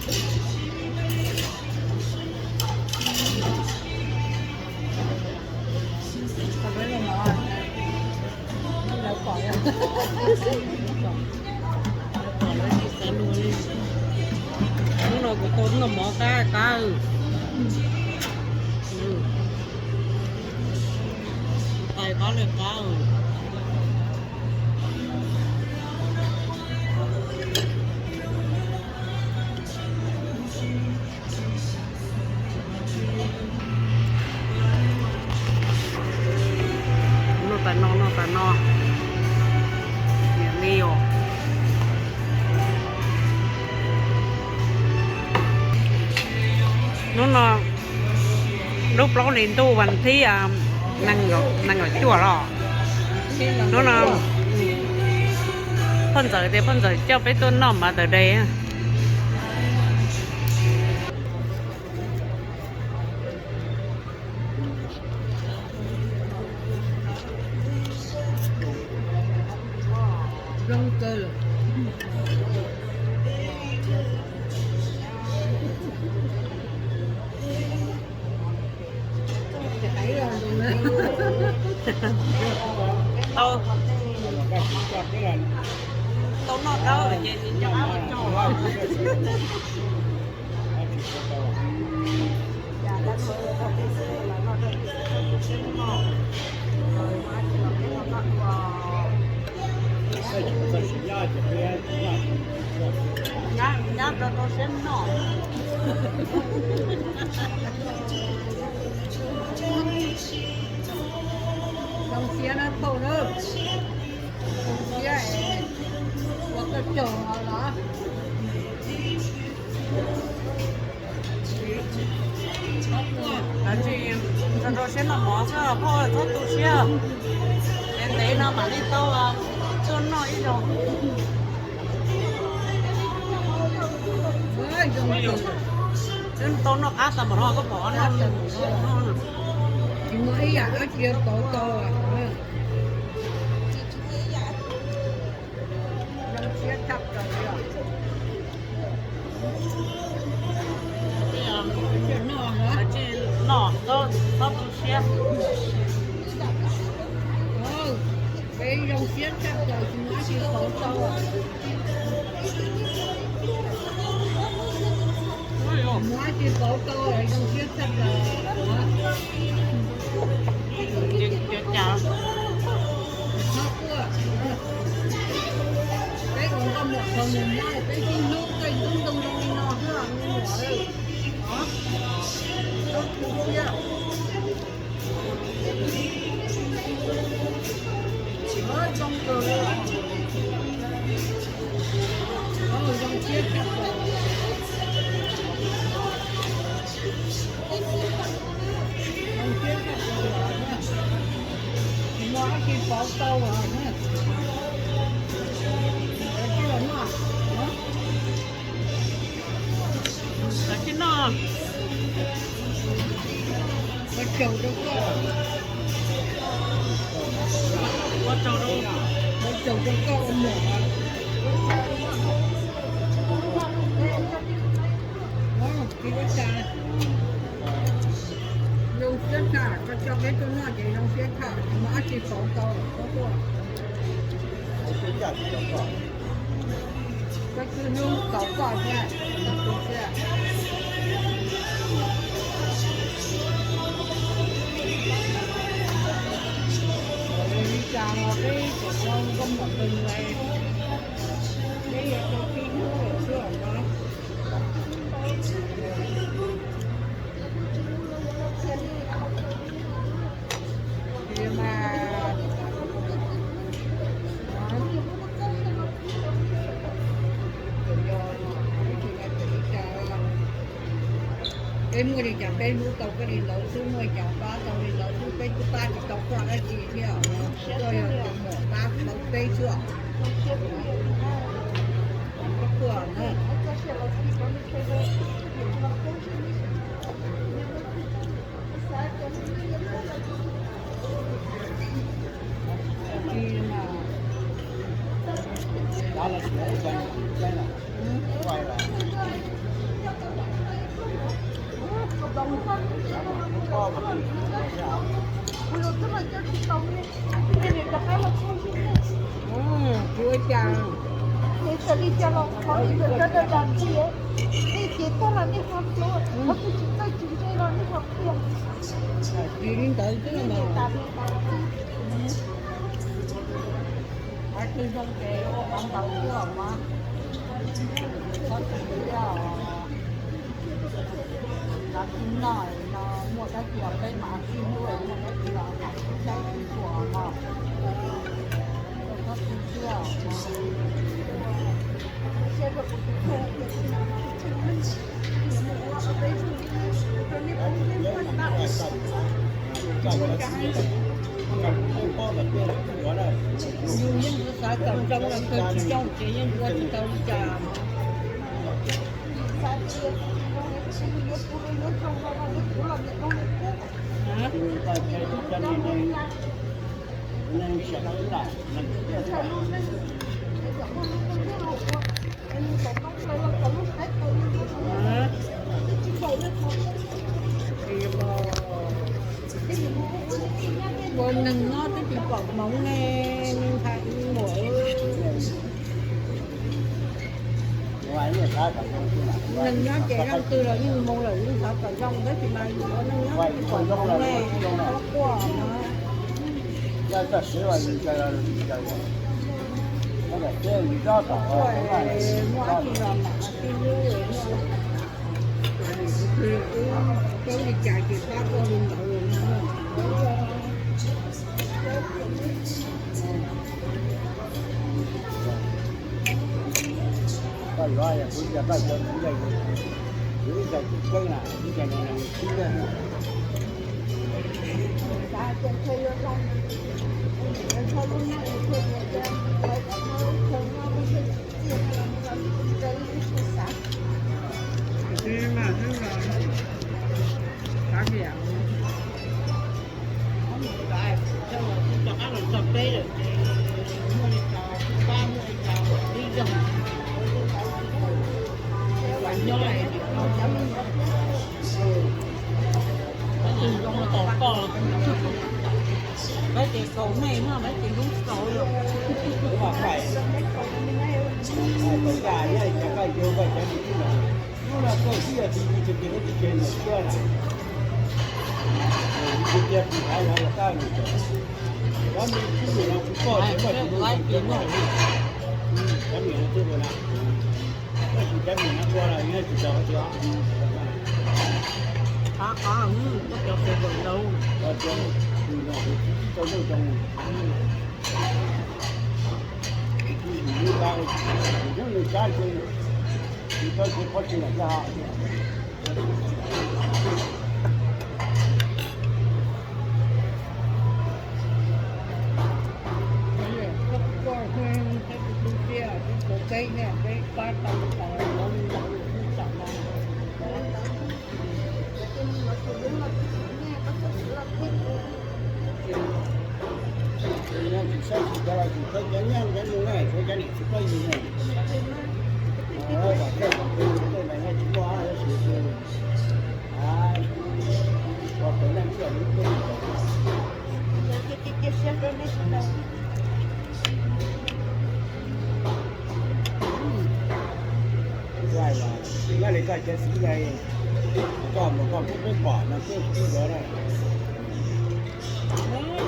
Hnub no kuv tau noj mov qab qab. Tais qab li qab. Noj tas no, noj tas no. Niam li os. Hnub no lub plaub hlis ntuj vas thib nees nkaum cuaj los. Hnub no poj ntxawm tias poj ntxawm coj peb tuaj noj mov tawm de. Tau, tau noj dawb ces tsis nco qab ua tsaug. Nyab rau rau siab noj. Zoo siab na phauj na. Zoo siab es ua koj caug los. Rau rau siab noj mov xwb phauj, txhob tu siab. Ntev ntev no mam li tau tuaj noj ib zaug. Twb tau noj qab tas npaum no koj pom. Tsis muaj ib yam dab tsi pauv tau. Zoo siab tshaj plaws li os. Noj, txhob tu siab. Peb zoo siab tshaj plaws tsis muaj dab tsi pauv tau. Muaj dab tsi pauv tau zoo siab tshaj plaws. Peb ua nkauj muam thaum mus nyob peb tib hnub tej ntub ntoo zoo li no xwb os. Zoo siab. Zoo kawg li. Zoo siab tshaj plaws. Zoo siab tshaj plaws. Tsis muaj dab tsi pauv tau os. Tsis los noj. Los tsis noj. Ua tsaug rau koj. Ua tsaug rau, ua tsaug rau koj ua muam. Tsis ua cas. Zoo siab tshaj, koj coj peb tuaj noj ces zoo siab tshaj, tsis muaj dab tsi pauv tau. Koj twb hlub tau koj thiab, koj tu siab. Li cas los peb tseem ua nkauj muam ntees lais, peb yuav tau tib hnub lawm xwb os. Peb muaj li cas peb hlub tau koj li ntawd xwb, muaj li cas pab tau li ntawd xwb, peb twb pab tsis tau koj dab tsi thiab. Koj yog tus muam pab tau peb xwb. Koj tuaj na. Kuv ua cas, es xav li cas los qhov li ntawd cov dab tsi, nej cev tag los nej ho tuaj, qhov twg tsis txawj tsis ntse los nej ho tuaj. Li ntawd xwb mas. Qhov twg zoo ces ua qhov ntawd tuaj mas. Qhov twg tias xav noj no muaj dab tsi los peb mam sib hlub, muaj dab tsi los mam sib saib sib xyuas no. Qhov twg tias yus yeej xav kom zoo los kawg tsis zoo ces yeej ua tsis tau li cas. Ua neeg nyob twb tsis pom hmoov ne, neeg hais ua muam. Neeg nyob ces leej twg los yeej mus lawm, yeej xav kom zoo tab sis mas yus ua neeg nyob twb tsis pom hmoov ne, txhob quaj no. Muaj dab tsi los mam sib hlub. Twb li cas ces pab koj li ntawd. Koj yuav kuv tias koj cov txiv yog yus, yus ib co tsis tseeb na, ib co no xib lej. Xav tias rov qab los txog peb lawm ces muaj li cas pab muaj li cas ib zaug. Nyob pab ces zoo los tos koj, pab ces kaus nej no, pab ces hlub kaus lawm. Qab qab, koj cov favourite ntau. Koj hu thiab tus tu siab, tus teb ne, peb pab tau li cas los li ntawd, tus tam no. Tsis saib tsis cov los tsis txawj cov nyob cov nus ne, tsuav cov niam txiv pab yus ne. Kom tej ntawd nyob tsis muaj tab sis ua tus neeg ib yam li tej. Nyob li koj cov txiv yog koj mus koj pub peb pom no peb pub ntawd na. Ib yam li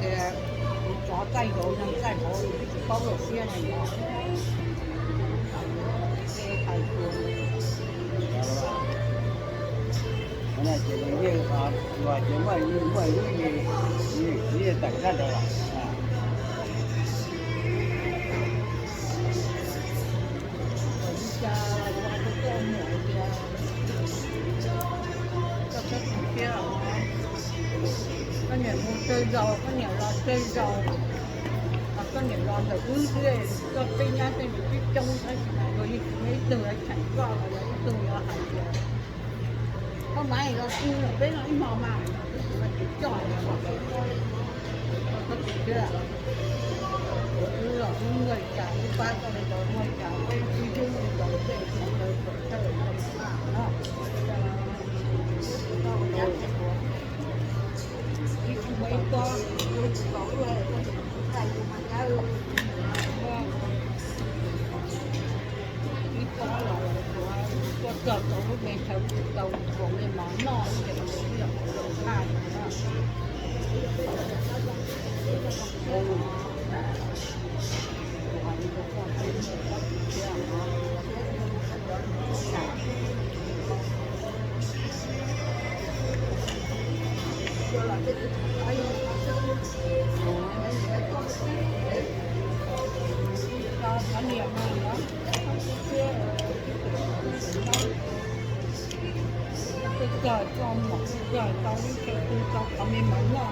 tias kuv tsov txaij nkaus neeg txaij hauv, tsis paub lawm siab ne yog. Ces hais tias, ces muaj muaj ib li tawm sab nraud los. Li cas kuv hais rau koj muam hais tias koj txhob tu siab, koj niam mus tsawg zaus, koj niam los tsawg zaus, koj niam los ntawm wb xwb, koj peb nyab tej nws twb coob tab sis mas luag yeej tsis muaj ib tug yuav cheem koj los yog ib tug yuav hais tias koj mam los twg, peb noj ib hmo mas, tab sis mas tsis coj. Ib pob los tuav kawg rau lub me chaw tsis tau ua me mov noj ces los mus ib yam qhov zoo haj no. Kawg tso mom, kawg tau lub chaw pw tau qhov me mov noj,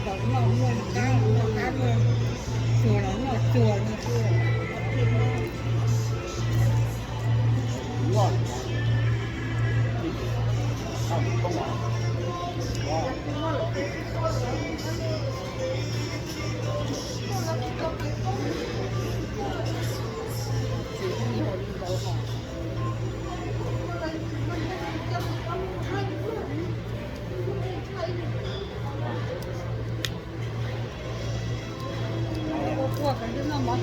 thaum noj muaj kab muaj kab, muaj tsuag los noj tsuag no xwb. Ua ua kom noj mov,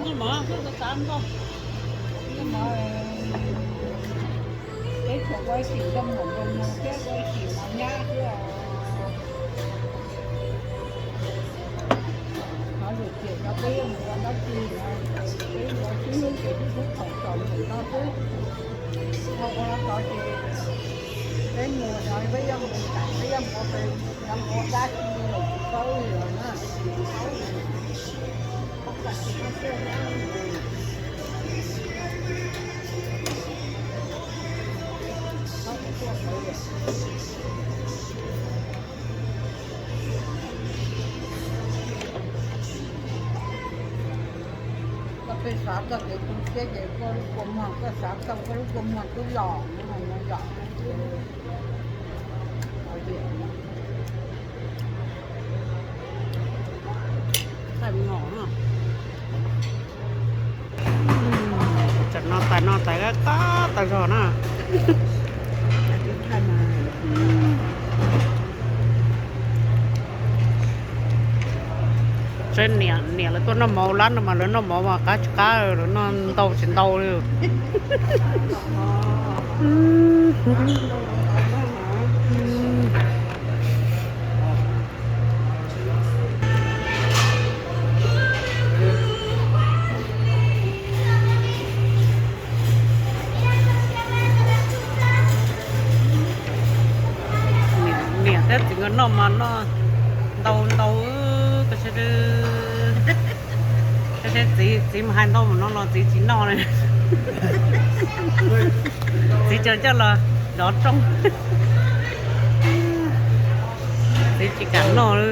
noj mov xwb, xav noj mov. Peb tsuas ua ib sim nrog muam nrog nus thiab ua ib sim mov nyab xwb os. Qhov lwm tiam no peb yuav mus ua dab tsi, peb ua xib hwb ces xib hwb thaum txaus ntawm no xwb. Ua ua tod ces peb mus no peb yuav mus tam peb yuav mus, peb yuav mus ua dab tsi los tsis paub li lawm na. Koj pheej xav txog kev tu siab ces koj lub kua muag, koj xav txog koj lub kua muag twb los no yom. Thaij ngom no, tam no tais no tais kab kab tas zog na. Seb niam lawv tuaj noj mov lab no mas lawv noj mov mas qab tsis qab, lawv noj ntau tsis ntau li. Niam thiab txiv nkawd noj mas noj ntau ntau, txiv, txiv mas hais ntau mus no los txiv tsis noj li. Txiv coj los rov rooj, txiv tsis kam noj li.